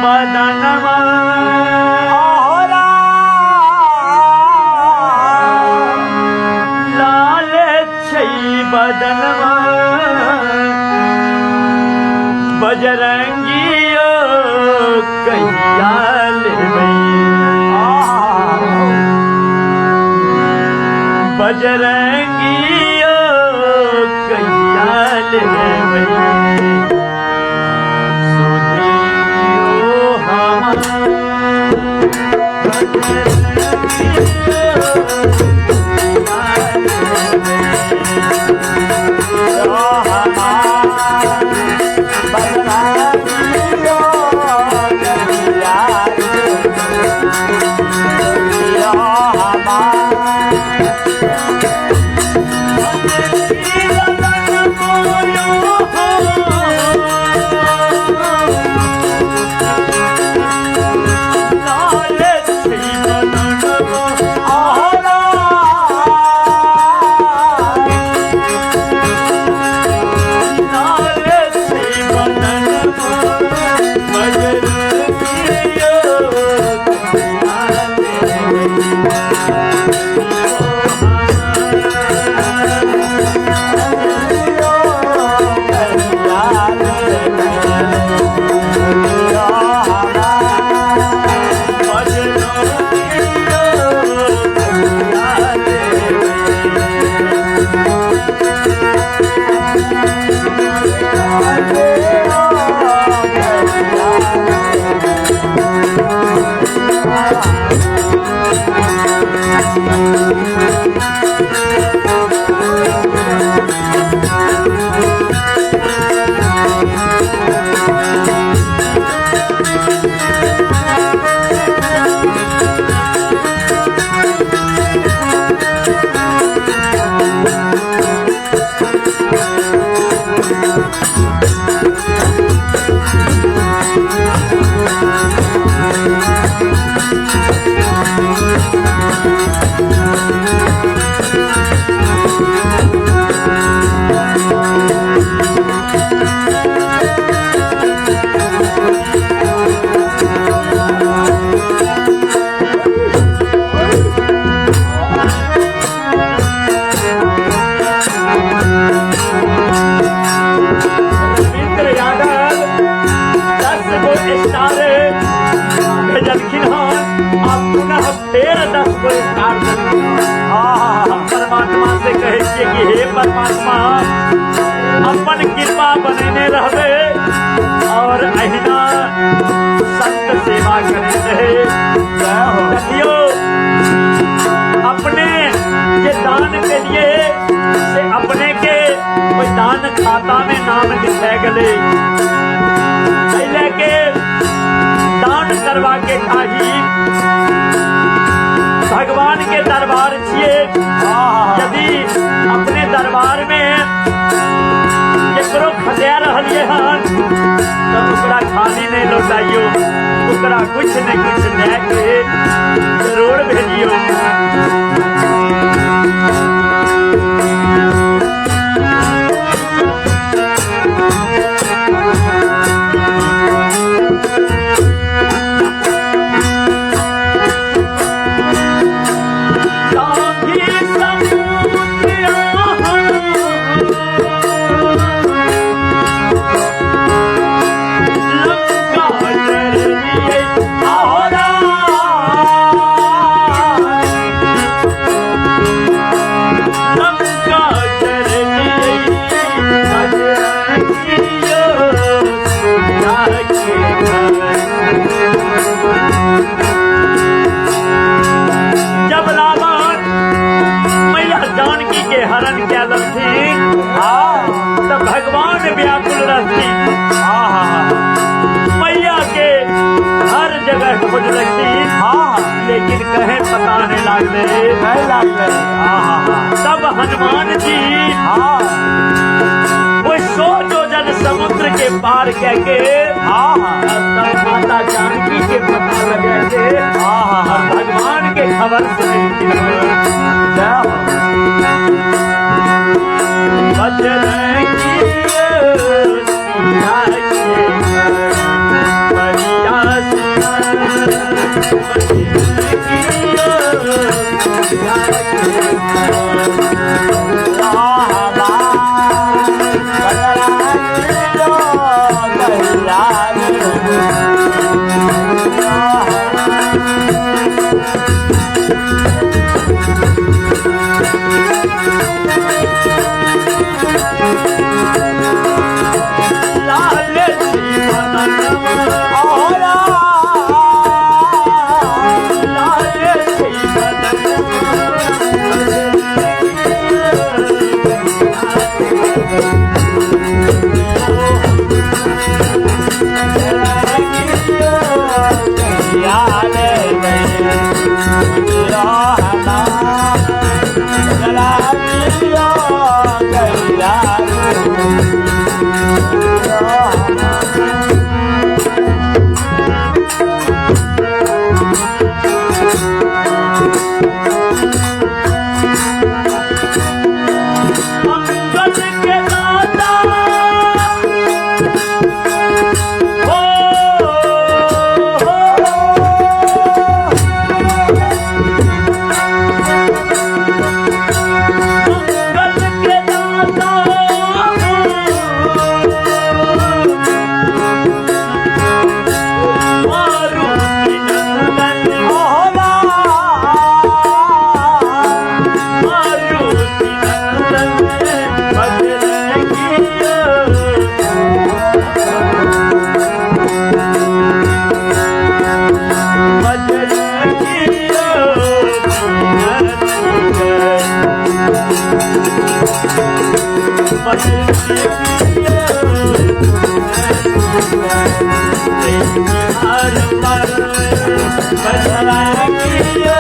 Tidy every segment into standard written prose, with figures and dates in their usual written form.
बदनमा, लाल छै बदनमा, बजरंगी कहिया लेबै, बजरंगी कहिया लेबै, सुधियो हमार बजरंगी कहिया लेबै। रविंद्र यादव 10 गो स्टार भेजलखिन हन आ पुनः फेर 10 गो स्टार देलखिन। हम परमात्मा से कहै छियै कि हे परमात्मा, अपन कृपा बनेने रहबै और अहिना संत सेवा करैत रहे। देखियौ, अपने जे दान के लिए से अपने के ओहि दान खाता में नाम लिखा गेलै, एहि लए के दान करवा के चाही। भगवान के दरबार छियै, यदि अपने दरबार में केकरो खटा रहलियै हन तऽ ओकरा खाली नहि लौटाइयो, ओकरा कुछ ने कुछ दए के जरूर भेजियो। जब रावण मैया जानकी के हरण कए लेलखिन तऽ भगवान व्याकुल रहथिन। मैया के हर जगह खोजलखिन, लेकिन कहे पता नहीं लागले, नहीं लागले। तब हनुमान जी वो 100 योजन समुद्र के पार कह के तब माता जानकी के पता लगे के और भगवान के खबर सुनलखिन। बजरंगी सीता के बढ़िया मंगल के दाता हो, हो, मंगल के दाता मारुति नंदन, मारुति नंदन बजरंगिया, बजरंगिया बजरंगिया हर पर बजरंगिया।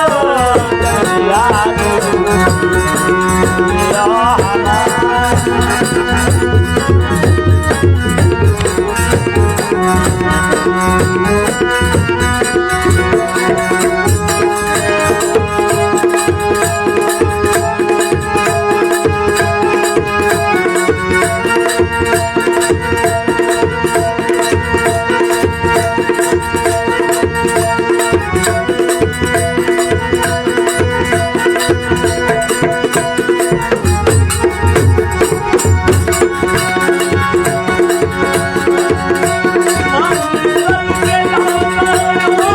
मंगल के दाता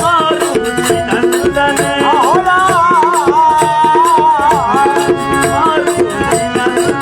मारुति नंदन, मारुति नंदन